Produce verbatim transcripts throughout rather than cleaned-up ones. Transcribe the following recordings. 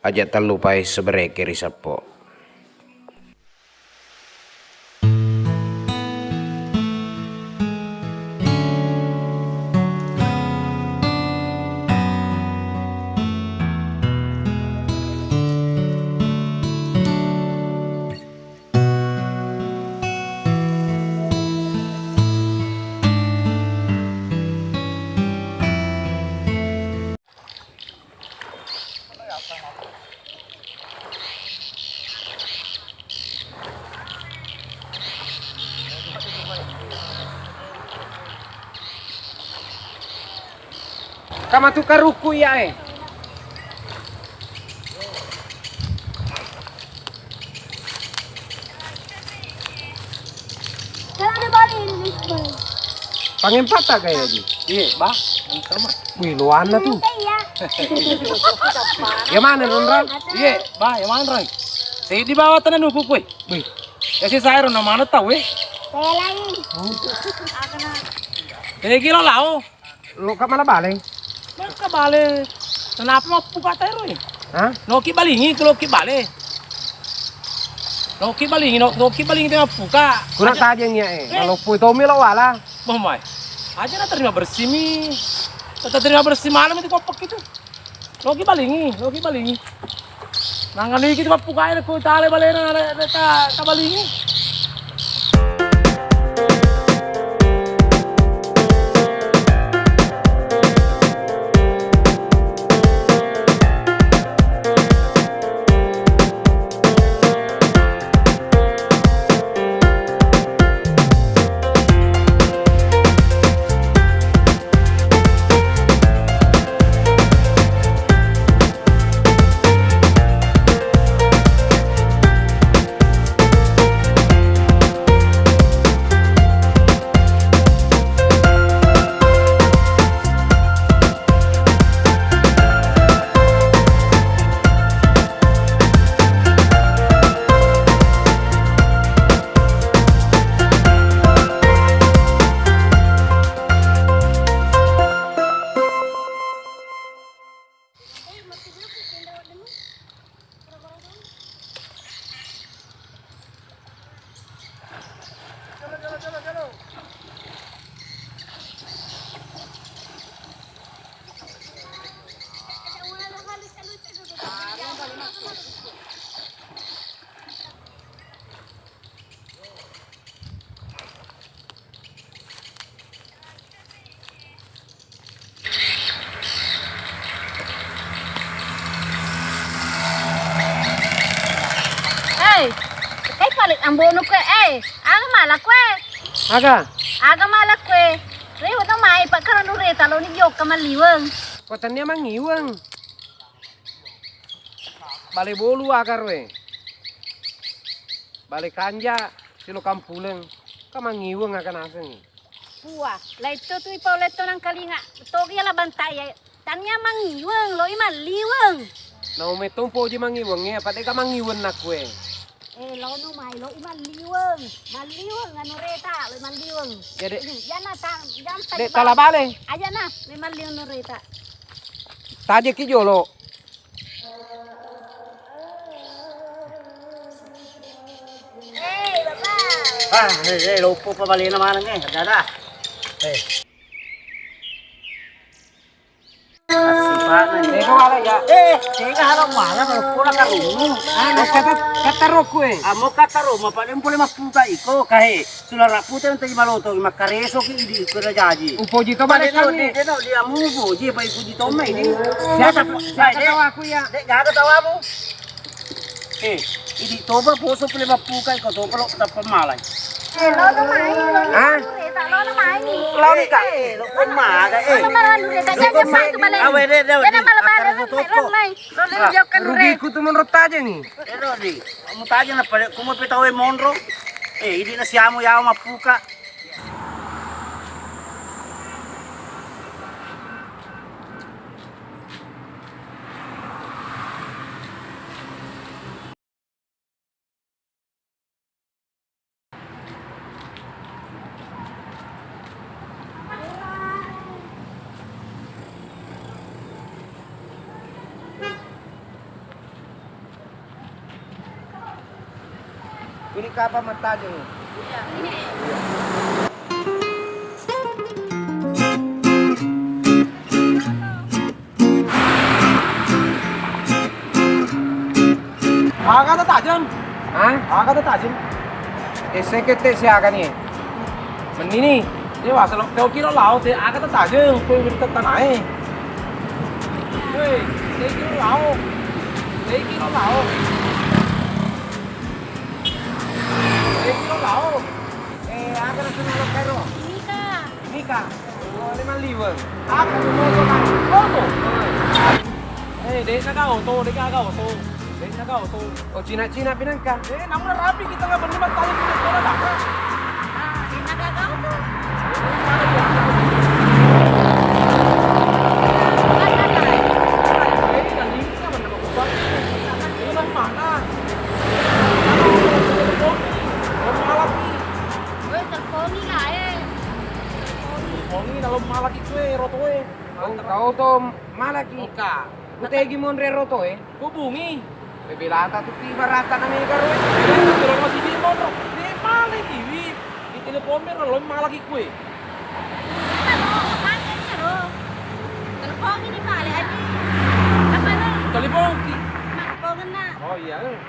Aja' tallupai sebereke ri seppo. Kamatu karukku iya e. Kalau ada balik ini, Bang. Pangempatta kaya di. Iya, bah. Sama. Wih, luanna tu. Iya. Ya mana, Nonrang? Iya, bah, ya mana, Rang? Saya di bawah tanah nuku kue. Wih. Ya si saya rona mana tahu, eh? Saya lain. Oh. Saya kira lao. Loka mala bale? Loka bale. Kenapa mau puka terus? Hah? Loki balingi, ke loki bale. Loki balingi, no, loki balingi tengah puka. Kurang tajeng ya, eh. Eh. Kalau pui tomi lo wala. Mamai. Aja na terima bersih mi. Tetap terima bersih malam itu kopek itu. Loki balingi, loki balingi. Nangani kita pukai ko tale balena, ta, ta balingi. Hei, kai pale ambono kue, eh, aga mala kue? Aga? Aga mala kue? Riwa to mai pakkaranu reta lo ni jokka malliweng. Ko tania mangiweng. Bale bolu aga roe. Bale kanja, silo kampuleng. Ka mangiweng aga naseng. Pua, laitto tu ipau letto nangkalinga. Togi ala bantai ya. Tania mangiweng, loi malliweng. Nau metto mpoji mangiweng e, apa deka mangiweng nakue. Eh, lono mai, loi malliweng. Malliweng anu reta, loi malliweng. Ya, Dek. Iya na ta, jampa. Dek, tala bale. Aja na, loi malliweng anu reta. Taje ki jolo. Ah, eh, eh, loppo pa balena maneng, eh, dada. Eh. Masih panen. Tega wala ya. Eh, tega harap wala, loppo na karungu. Anu, kata, kata roku, eh. Amo kata roma, paling boleh maputa iko, kahe. Sularapute nante maloto, makkareso ki idi kena jaji. Upoji to bale kami. Deno, dia mu upoji, pa ipuji to mai ini. Siapa, siapa tahu aku ya? Dek, gaga tahu aku. Eh, idi toba poso pele mappuka iko to kalau tetap pemalai. Eh, lo no mai, lo no. Hah? Lo no mai. Lo ni ka. Eh, lo pemaga, eh. Lo no malu reta, jangan sepatu balik. Awe, dek, dek. Jangan malu balik, lo no mai. Lo no jauhkan reta. Rugiku tu menurut aja nih. Eh, lo di. Kamu tanya na pada, kamu pe tau e monro? Eh, idi na siamo yawa mappuka. Ini kapang mattajeng. Iya, ini. Aga tatajeng? Hah? Aga tatajeng? Eh, sekete siaga ni. Mendini. Dewa, selo teo kilo lao te, aga tatajeng, kue wiri tetanae. Woi, tei kilo lao. Tei kilo lao. Tei kilo lao. Eh, aga nasenna lo kairo? Nika. Nika. Oh, lima liweng. Aku mau makan. Oh, tuh. Eh, dek naga oto, dek naga oto. Dek naga oto. Oh, Cina-Cina pinangka. Eh, namun rapi kita nggak bener tanya kita sekolah dah. Ah, dek naga oto. Eh, kan ini kan mana mau ubah? Ini kan mana? Woi, telponi lah, eh. Telponi. Telponi, kalau malaki kue, rotoe. Oh, kau to malaki. Oka. Kutegi monre rotoe. Hubungi. Bebelata tu tiba rata nami karo. Terus masih di monro. Di mana kiwi? Di telepon mero lo malaki kue. Telepon ini balik aja. Apa lo? Telepon ki. Telepon kena. Oh iya. Eh.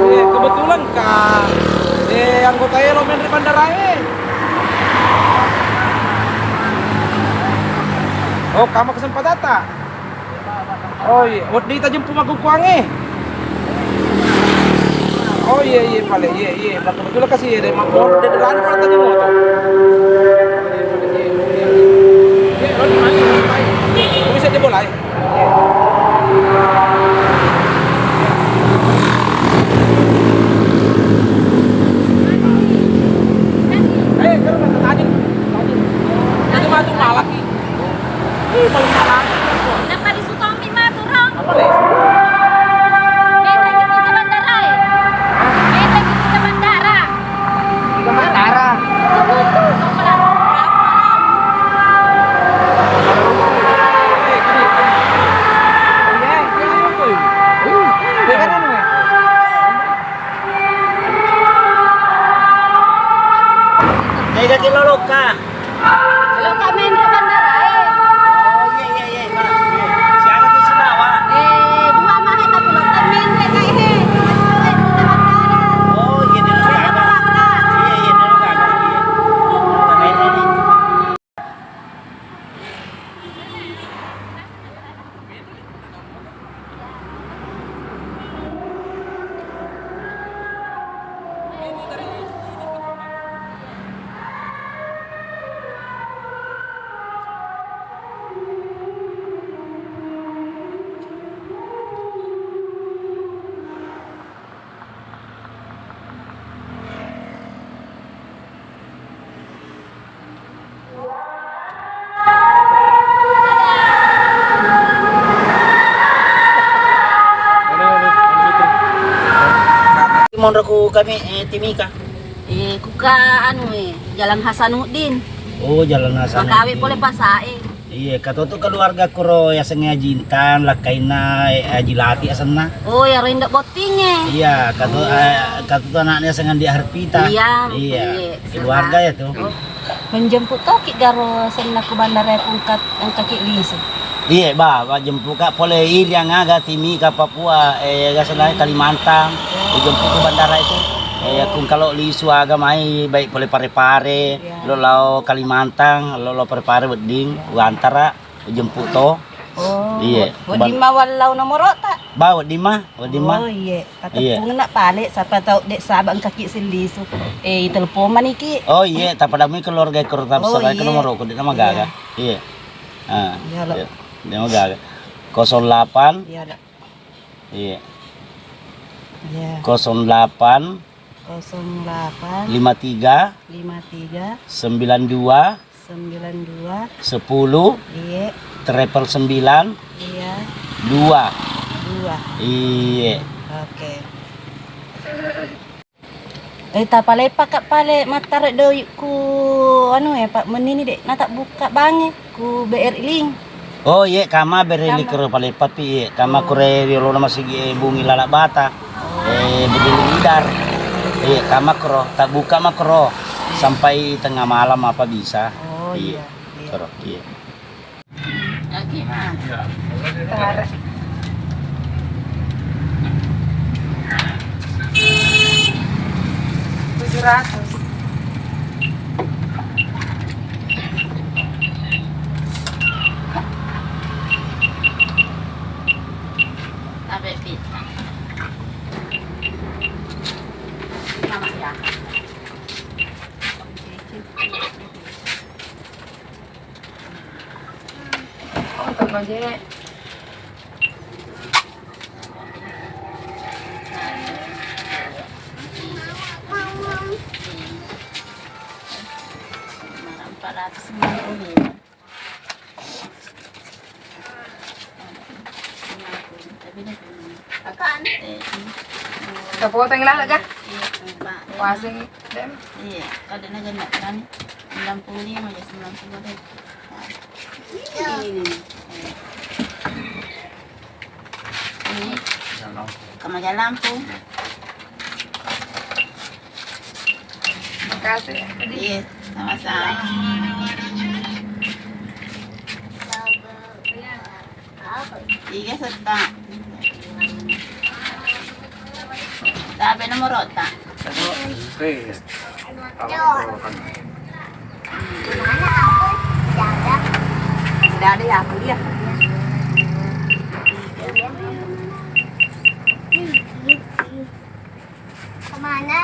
Iya, kebetulan ka, eh, anggota elo menre bandara e. Oh, kama kesempatan tak? Oh iya, wedding tajempu makkukkuangnge. Oh iya, iya, pale, iya, iya, pale. Kebetulan kasih ya, deh, mau, mau, deh, deh, lari pale tajemmu to. Iya, iya, iya. Iya, lari, lari, lari. Iya, bisa dia bola, ya. Iya. Eh, terus tajam. Tajam. Jadi maju malaki. Ih, paling malaki. Kenapa Sutomi matu, Ro? Apa, Le? Bete gitu ke bandara, eh? Hah? Bete gitu ke bandara. Ke bandara? Itu tuh, kapal. Iya, iya, iya. Iya, kan, anu, ya? Tega kilo loka. Lo kami ke bandara, eh. Oh, iya, iya, iya, Pak. Siapa tuh, Sibawa? Eh, dua mah, eh, tapi lo kami ke, eh, eh. Cuma itu, eh, ke bandara. Oh, iya, dia lo gaga. Iya, iya, dia lo gaga. Iya. Lo gaga ini. Monro ku kami, eh, Timika. Eh, kuka anu, eh, Jalan Hasanuddin. Oh, Jalan Hasanuddin. Makawe pole pasae. Iya, katotu keluarga kuro yasengnge Aji Intan, lakkainna, eh, Aji Lati asenna. Oh, iyaro indoq bottingnge. Iya, katu-, eh, katutu anaknya yasengnge Andi Harpita. Iya, iya. Keluarga ya tu. Oh. Menjemput toki garo senna ku bandara ku engka-, engkaki lisu. Iya, ba, ba jemput ka pole iri aga Timika Papua, eh, aga senna Kalimantan. Ujemput ku bandara itu. Eh, aku kalau lisu aga mai baik pole Pare-Pare, iya, lo lao Kalimantan, lo lao Pare-Pare wedding, iya, uantara. Jemput to. Oh, iya. Wedding ma wallau nomoro ta? Ba, wedding ma, wedding ma. Oh, iya. Iya. Pateppungenna pale, sapa tau de' saba engkaki sellisu. Eh, telepon maniki. Oh, iya, tapadamui keluarga koro. Oh, iya. Nomoro ku de' namagaga. Iya. Iya. Ah, iya, lo. Iya. De' namagaga. Kosong delapan. Iya, lo. Iya. Iya. Kosong delapan. Kosong delapan. Lima tiga. Lima tiga. Sembilan dua. Sembilan dua. Sepuluh. Iya. Triple sembilan. Iya. Dua. Dua. Iya. Oke. Eh, tapaleppaka pale mattare doi'ku anu e, Pak, mennini de' natabbuka bangnge ku B R I Link. Oh, iye, kama B R I Link kama. Kero paleppapi, iye, kama. Oh. Kure riolona masigi e Bungi Lalabata. Oh. Eh, Berdili Idar. Iye, kama kero, tabbuka makro sampai tengah malam apa bisa. Oh, iye, iye. Kero, iye. Oke, Mas. Tara. Tujuh ratus. Tabe' pizza. Mama ya. Oh, toko je. Empat ratus lima puluh. Kakak, eh, Kapotong lah, Kak. Iya, Pak. Wasing dem. Iya, ada na genep kan. Sembilan puluh lima ya, sembilan puluh deh. Ini, ini, ini. Ini. Kamaja lampu. Makasih. Iya, sama-sama. Tiga setta. Tabe nomoro'ta. Sudah ada ya, aku lihat. Kemana?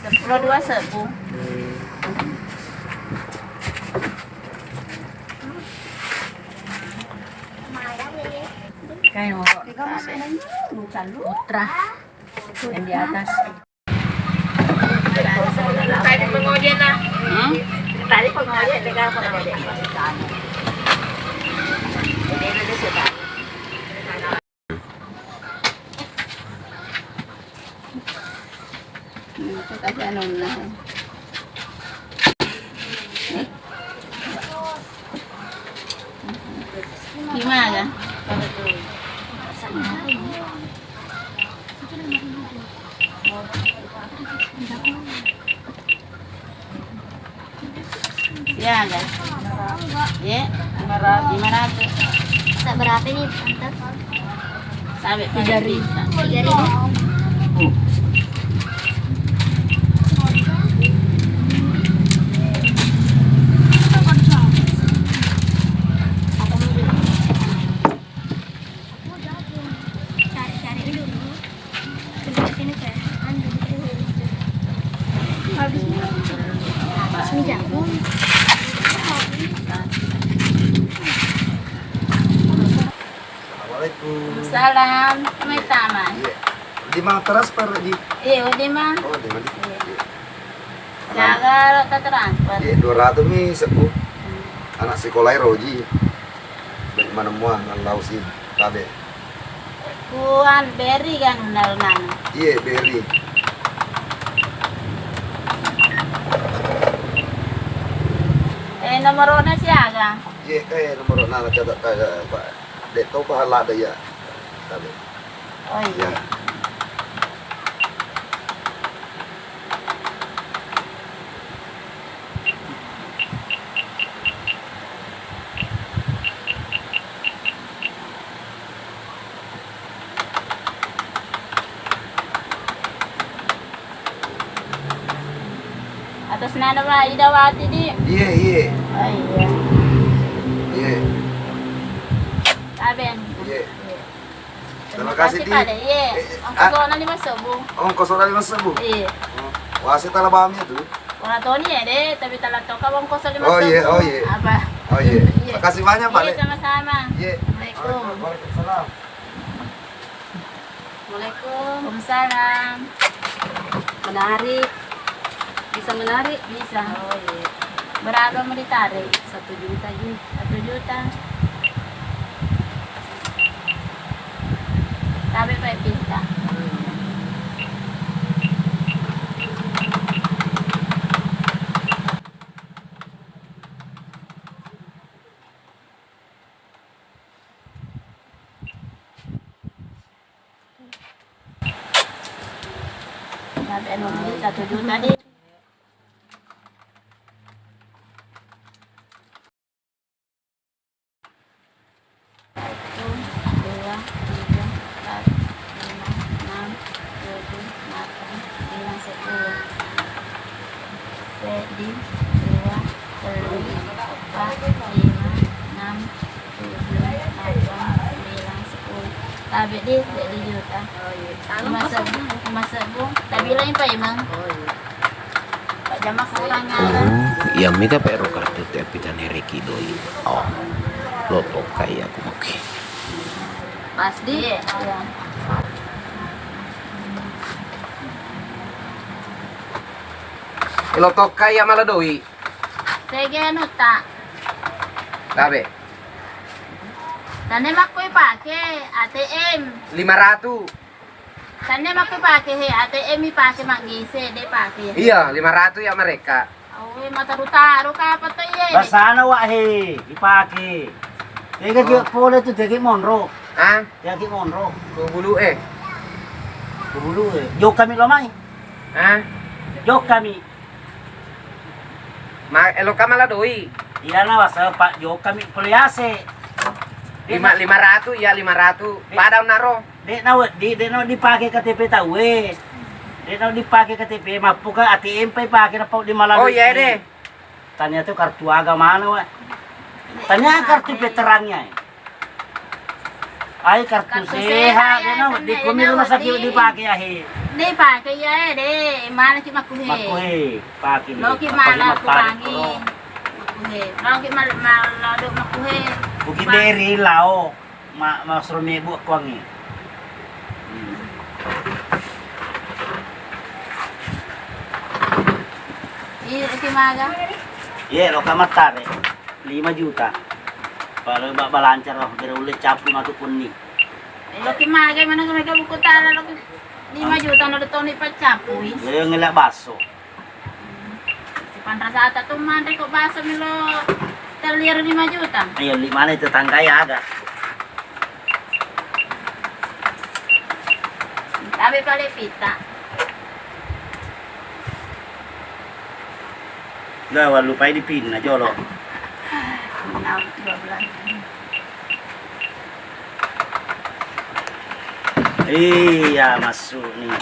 Sepuluh dua sebbu. Kayak mau Putra yang di atas. Tadi pengojen lah. Hmm? Tadi pengojen pegang pengojen. Ini ada sudah. Itu kasih anunna. Gimana? Siaga? Ye, lima ratus. Lima ratus. Sa berapa nih, Tante? Sampai tiga ribu. Tiga ribu. Cari-cari dulu. Assalamualaikum. Salam. Mai tama. Iya. Di mana transfer di? Iya, di mana? Oh, di mana? Iya. Iya. Siaga lo ta transfer. Iya, dua ratus mi sebbu. Anak sekolah roji. Bek manemmuang nallau si tabe. Kuan beri kan nalunana. Iye, beri. Eh, nomorona siaga? Iye, eh, nomorona catat ka, Pak. Dek tau pahala ada ya. Tabe. Oh iya. Ya. Atas nama Pak Idawati di? Iya, iya. Oh iya. Iya. Taben. Iya. Terima kasih, Pak. Iye. Eh, eh, ongkosona lima sebbu. Ongkosona lima sebbu? Iye. Oh, wase tala bami tu. Wala toni ya deh, tapi tala toka ongkoso lima sebbu. Oh, iye, oh, iye. Apa? Oh, iye. Iye. Makasih banyak, Pak. Iye, sama-sama. Iye. Assalamualaikum. Waalaikumsalam. Waalaikumsalam. Menarik. Bisa menarik? Bisa. Oh, iya. Berapa mau ditarik? Satu juta ji. Satu juta. Tapi pakai pinta. Sampai nunggu satu juta di. Satu, dua, tiga, empat, lima, enam, tujuh, delapan, sembilan, sepuluh. Seddi, dua, tellu, eppa, lima, enam, tujuh, delapan, sembilan, sepuluh. Tabe di, seddi juta. Oh, iya. Lima sebbu, lima sebbu. Tabilang paimeng. Oh, iya. Pak jama kurang ya. Oh, iya mega pero kartu te pitane reki doi. Oh. Lo tokai aku maki. Pas di. Iya. Lo tokai ya malah doi. Sege anu ta. Tabe. Tane makkoi pake A T M. Lima ratu. Tane makkoi pake he A T M ipake maggese, de pake. Iya, lima ratu ya mereka. Awe, mataru-taru kapa to iye. Basana wa he, ipake. Tega ki pole tu tega monro. Hah? Tega ki monro. Ku bulu e. Ku bulu e. Jokka mi lo mai. Hah? Jokka mi. Ma, eloka mala doi. Iyana wasa, Pak, jokka mi pole ase. Lima, lima ratu, iya, lima ratu. Pada naro. De'na wedding, de'na wedding pake K T P tauwe. De'na wedding pake K T P, mappuka A T M pai pake napau di malam. Oh, iya, deh. Tania tu kartu aga mana, wa? Tania kartu veterannya, eh. Ai kartu sehat, ya, no? Di kumi rumah sakit dipake, ya, he. Dipake, ya, eh, deh. Mana ki makuhe? Makuhe, pake. Loki mala kurangi. Makuhe. Loki mal-, mal-, lodok makuhe. Bukit Deri, lao. Ma-, masro mebu kuangi. Hmm. Iya, oke, maga. Iya, lo kamattare. Lima juta. Pada ba-, balancar lo, bere ulle capu matu kunni. Eh, lo ki maga, mana ke mega buku tala lo ki. Lima juta no toni paccapui. Lo yang ngelak baso. Sipanrasata tu manre ko baso melo telliar lima juta. Iya, lima ni tetangga ya ada. Tapi paling pita. Dah, walupai di pinna jolo. Enam, dua belas. Iya, masuk nih.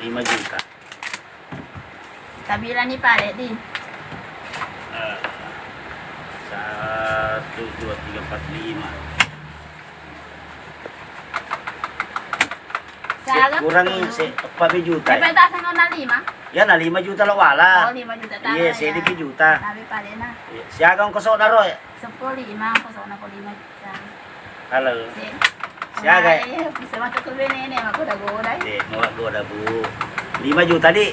Lima juta. Tabilani pale di. Eh, satu, dua, tiga, empat, lima. Salah. Kurang se-, empat juta. Berapa tak sama na lima? Ya, na lima juta lo wala. Oh, lima juta. Iya, sedikit juta. Tapi pale na. Iya, siaga ongkosona ro, ya? Sepuluh lima, ongkosona ko lima. Halo. Siaga. Iya, bisa masuk ke bene ini, mah goda-goda. Dek, mau goda, Bu. Lima juta, Dik.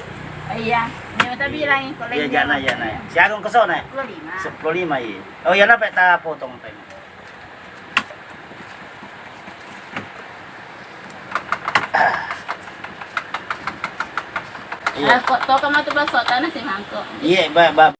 Iya, lima juta bilang, kalau iya, jana, jana. Siaga ongkosona? Sepuluh lima. Sepuluh lima, iya. Oh, iya, napa tak potong, Pak? Iya. Eh, kok toko matu baso tanah si mangkok. Iya, ba-, ba-,